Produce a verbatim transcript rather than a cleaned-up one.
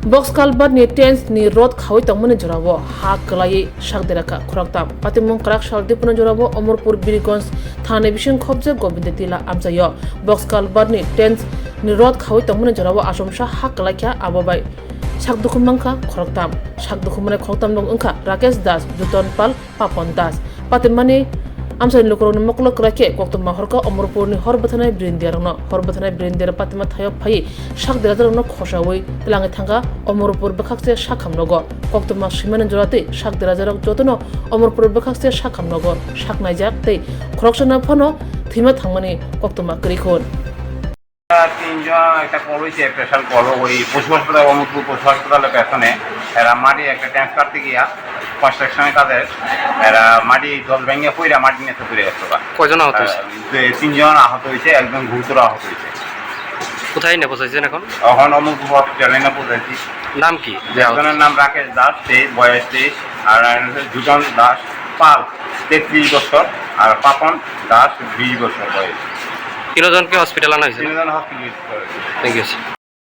Box culvert ni trench ni rod khawi tongmani jorao ha kwlaiwi sak dera kha khoroktham. Patimung kwrak sal dipuna jorao Omorpur Birgonj thani bising khobjak Govinda Tila amchaio. Box culvert ni trench ni rod khawi tongmani jorao achomsa ha kwlai kha, abo bai sak dukhu mankha khoroktham. Sak dukhu manai khoroktham rok wngkha Rakesh Das, Juton Pal, Papon Das. Patimani amchaini lukurokni mokolo kwlai khe koktwma horkha Omorpurni hor bwthanai brindiarokno. Hor bwthanai brindiar patima thaio phaiwi sak derajarokno khosaui twlangwi thangkha Omorpur bwkhakse sakham nogo. Koktwma swimani jora twi sak derajarok jotono Omorpur bwkhakse sakham nogo sak naijak tei khoroksano phano thwima thangmani koktwma kwrwi khun. তিনজন একটা কল হয়েছে, pressure call, ওই পশু হাসপাতাল, অমরপুর পশু হাসপাতালের পেছনে। এরা মাটি একটা ট্রান্সফার থেকে গিয়া কনস্ট্রাকশনের কাজে এরা মাটি দশ ভেঙে পইরা মাটি নিচে পড়ে গেছে ওরা। কয়জন আহত হয়েছে? আহ, যে তিনজন আহত হয়েছে, একজন গুরুতর আহত হয়েছে। কোথায় নিয়ে পৌঁছাইছেন এখন? এখন অমরপুর হসপিটালে নিয়ে পৌঁছাইছি। নাম কি? একজনের নাম রাকেশ দাস, তেইশ, বয়স তেইশ, আর আর হচ্ছে জুটন দাস পাল, তেত্রিশ বছর, আর পাপন দাস, বিশ বছর বয়স। তিনজনকে হসপিটাল আনা হয়েছে? তিনজন হসপিটাল। Thank you.